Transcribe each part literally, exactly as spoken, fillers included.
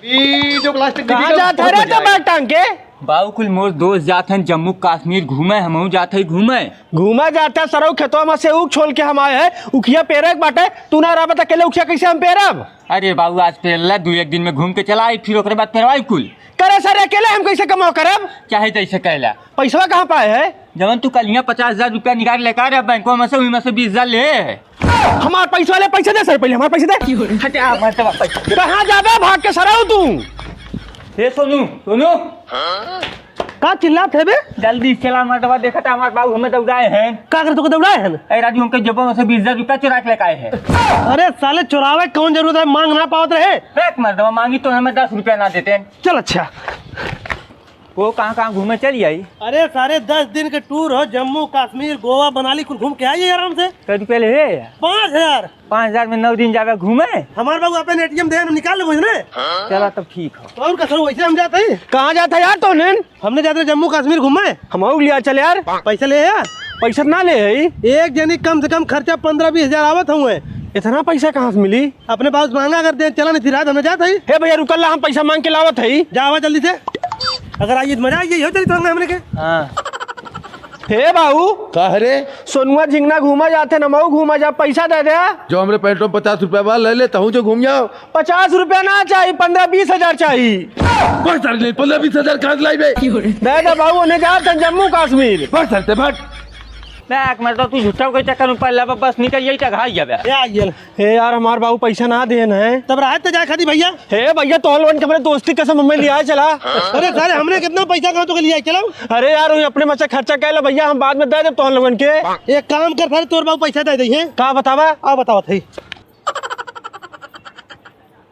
ई जो प्लास्टिक कहाँ जात है रे तो बैग टांग के? बाऊ कुल मोर दोस्त जात हैं जम्मू कश्मीर घूमे, हमहू जात है घूमे। घूमे जात है सरऊ खेतवा में से ऊख छोल के हम आए हैं, उखिया पेरे के बाटे, तू ना रहा बता अकेले उखिया कैसे हम पेरब? अरे बाऊ आज पेरला, दू एक दिन में घूम के चला आई, फिर ओकरे बाद पेरवाई कुल। करे सर अकेले हम कैसे कमाओ करब? चाहे जैसे कहला। पैसवा कहाँ पाए है? जवन तू कल हियाँ पचास हजार रुपया निकाल लेकर आ बैंकवा में से, वही में से बीस हजार ले। हमार पैसा ले, पैसा दे सर, पहले हमार पैसा दे। हटे, आ, मरते बाप, पैसा। कहाँ जाबे भाग के सरऊ तू? हे सोनू, सोनू। का चिल्लात है बे? जल्दी चला मर्दवा, देखत हमार बाबू हमें दौड़ाए हैं। का कर तोके दौड़ाए हैं? ए राजू, हमके जेबों में से बीस हजार रुपया चुरा के लेके आए हैं। अरे साले, चुरावे कौन जरूरत है, मांग ना पावत रहे। देख मर्दवा, मांगी तो हमें दस रुपया ना देते हैं। चल अच्छा। वो कहाँ कहाँ घूमे चल जाई? अरे सारे, दस दिन के टूर हो, जम्मू कश्मीर, गोवा, मनाली, कुल घूम के आई आराम से। कई रुपया ले है? पाँच हजार। पाँच हजार में नौ दिन जावे घूमे? हमार बाबू अपन एटीएम दे, हम निकाल लेबो इसने। चला तब ठीक हो। और कसर वैसे हम जाते हैं। कहाँ जाता यार तो नेन? हमने जाते जम्मू कश्मीर घूमे। हम लिया चल यार। पैसा ले यार। पैसा ना ले है। एक जनी कम से कम खर्चा पन्द्रह बीस हजार आवत हुए। इतना पैसा कहाँ से मिली? अपने बाबू से मांगा कर दे, चला नहीं फिर रात हमने जात है। हे भैया रुकल ला, हम पैसा मांग के लावत है। जावा जल्दी से। अगर आई तो मजा आई, यही हो चली तो हमने के। हाँ। हे बाबू। का है रे? सोनुआ झिंगना घूमा जाते, नमऊ घूमा जा, पैसा दे दे। जो हमरे पैंटों में पचास रुपया बा, ले ले, तहूँ जो घूम जाओ। पचास रुपया ना चाही, पन्द्रह बीस हजार चाही। बस सारे ले, पन्द्रह बीस हजार कहाँ से लाई बे? दे दे बाबू, उन्हें जाते हैं जम्मू कश्मीर। बस सारे ते भाग। देख, मैं तो तू झूठा के चक्कर में पड़ ला, बस निकल यही टघा ही जाबे। ए, आ गेल। हे यार, हमार बाबू पैसा ना देन है। तब राहत तो जाए खाती भैया। हे भैया, तोहन लोगन के हमरे दोस्ती कसम हमें लिया चला। अरे सारे, हमने कितना पैसा कहाँ तो के लिया, चलो। अरे यार, वही अपने में से खर्चा कैला भैया, हम बाद में दे दे तोहन लोगन के। एक काम कर सारे, तोर बाबू पैसा दे दे हैं। का बतावा? आ बतावा थे।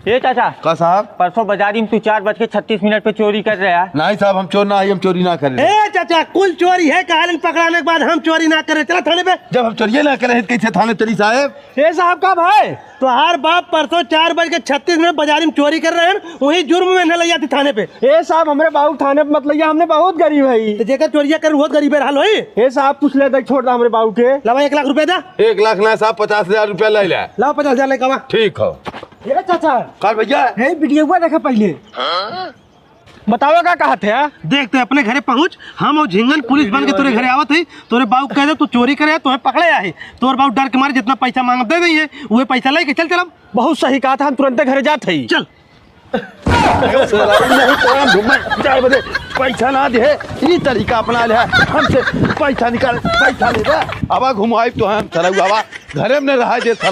ए चाचा। का साहब? परसों बाजारी में तू चार बज के छत्तीस मिनट पे चोरी कर रहा है। नहीं साहब, हम चोर ना है, हम चोरी ना करे। ए चाचा, कुल चोरी है, कालन पकड़ाने के बाद हम चोरी ना करे। चला थाने पे। जब हम चोरिये ना करे, तो कैसे थाने चली साहब? ए साहब का भाई? तोहार बाप परसों चार बज के छत्तीस मिनट बाजारी में चोरी कर रहे हैं, वही जुर्म में न ले जाती थाने पे। ए साहब, हमरे बाबू थाने पे मत लइया, हमने बहुत गरीब है। तो जेकर चोरिया कर, बहुत गरीब है, हाल होई। ए साहब, पूछ ले, देख, छोड़ दा हमरे बाबू के। लावा एक लाख रुपया दा। एक लाख ना साहब, पचास हजार रुपया ले ले। लावा पचास हजार लेके आवा। ठीक हो। ए चाचा। का भैया? हे वीडियोवा देखा पहले। बतावा का कहत है? देख, ते अपने घरे पहुँच, हम और झिंगन पुलिस बन के तोरे घरे आवत है, तोरे बाबू कह दे तू चोरी करे है, तोहे पकड़े आहे। तोर बाबू डर के मारे जितना पैसा मांगत दे देइहैं, उहे पैसा लेके चल चलब। बहुत सही कहा था, हम तुरंते घरे जात हई। चल। नहीं तो हम घूमन जाए बदे पैसा ना दे, ई तरीका अपना ले है, हमसे पैसा निकाल, पैसा ले बा। अब घुमाई तो हम सरऊ आवा, घरे में रहा जे सरऊ।